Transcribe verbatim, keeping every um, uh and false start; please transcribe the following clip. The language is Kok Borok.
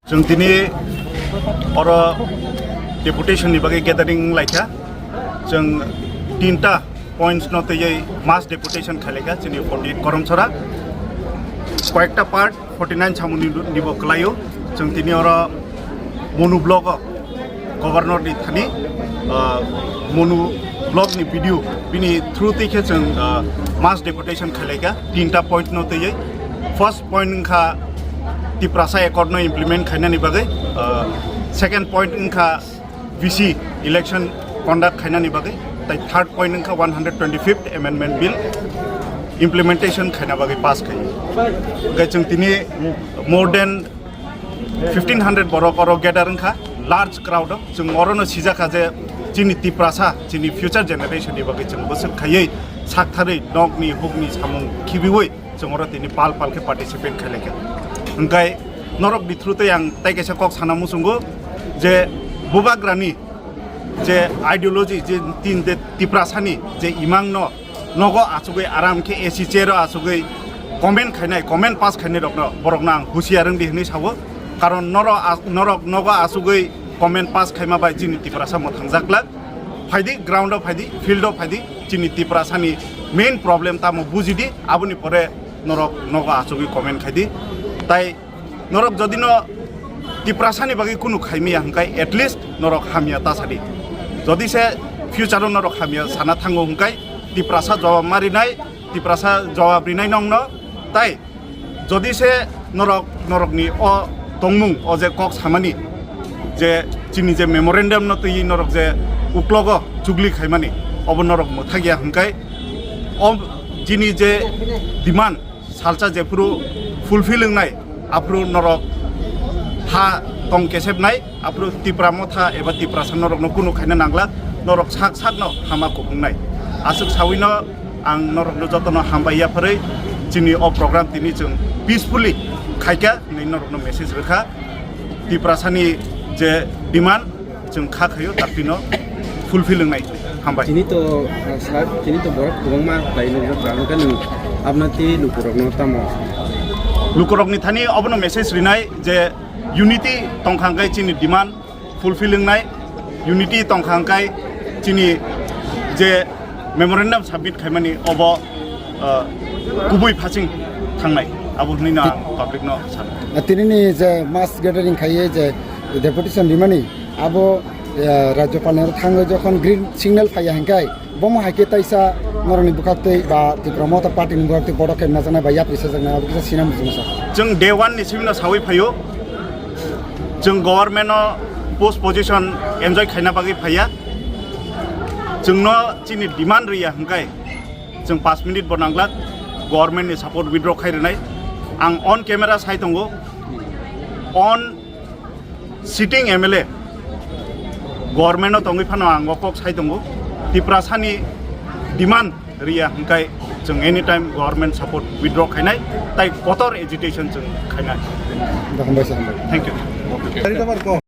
Chwng tini oro deputation ni bagwi gathering laikha. Chwng tinta points no twiwi mass deputation khailaikha chini forty-eight Karamchara. Koyekta part forty-nine samung ni, nibo kwlaio. Chwng tini oro Monu block o Governor ni thani, ah, Monu block ni B D O bini through twi khe chwng, ah, mass deputation khailaikha tinta point no twiwi. First point wngkha Tiprasa Accord no implement khainani bagwi, ah, second point wngkha V C election conduct khainani bagwi, tai third point wngkha one hundred twenty-fifth Amendment Bill implementation khaina bagwi pass khai. Hwnkhe chwng tini more than fifteen hundred borok oro gather wngkha, large crowd o. Chwng orono sijakha je chini Tiprasa, chini future generation ni bagwi chwng bwswk khaiwi saktharwi nokni hukni samung khibiwi chwng oro tini pal pal khe participate khailaikha. Hwnkhe norok ni through tei ang tai kaisa kok sana muchungo je bubagrani je ideology, je tin de Tiprasani je imang no nogo achugwi aram khe A C chair o achugwi comment khainai, comment pass khainai rokno, borokno ang husiar wngdi hwnwi sawo. Karon norok a-, norok nogo achugwi comment pass khaima bai chini Tiprasa mwthangjaklak. Phaidi ground o phaidi, field o phaidi, chini Tiprasani main problem tamo bujidi, aboni pore norok nogo achugwi comment khaidi. Tai norok jodi no Tiprasani bagwi kunu khaimiya hwnkhe, at least norok hamya ta sadi. Jodi se future o norok hamya sana thango hwnkhe, Tiprasa jawab ma rinai, Tiprasa jawab rinai nongno. Tai jodi se norok, norokni o tongmung, o je kok samani, je chini je memorandum no twi norok je uklogo chugli khaimani, obo norok mwthagya hwnkhe, o chini je demand, salsa jephuru fulfill wngnai, aphuru norok ha tong kesepnai, aphuru Tipra Motha eba Tiprasa norokno kunu khaina nangla, norok sak sakno hama kuphungnai. Aswk sawino ang norokno jotono hambai yapharwi chini o program tini chwng peacefully khaikha hwnwi norokno message rwkha. Tiprasani je demand, chwng kha khaio, daktino fulfill wngnai. Hambai. Chini to, uh, sir, chini to borok kwbangma khlai nukjak, ang khe nwng abna tei lukurokno tamo? Lukurokni thani obono message rinai je unity tongkha hwnkhe chini demand fulfill wngnai, unity tongkha hwnkhe chini je memorandum submit khaimani obo, uh, kubui phasing thangnai, abo hwnwi no ang public no sano. Tinini je mass gathering khaiye je deputation rimani, abo, eh, Rajyapal ni oro thangwi jokhon green signal phaiya hwnkhe, bomo hai khe taisa norokni bwkhaktwi ba Tipra Motha Party ni bwkhaktwi bodokhep najaknai ba yapri sajaknai, abo kisa sinam bujung sa. Chwng day one ni simi no sawi phaio, chwng government no post position enjoy khaina bagwi phaiya, chwngno chini demand riya hwnkhe, chwng paanch minute bo nanglak, government ni support withdraw khai rwnai. Ang on camera sai tongo, on sitting M L A, government o tongwi phano ang o kok sai tongo, Tiprasani demand riya hwnkhe chwng anytime government support withdraw khainai, tai kotor agitation chwng khainai. Hambai sa, hambai. Thank you.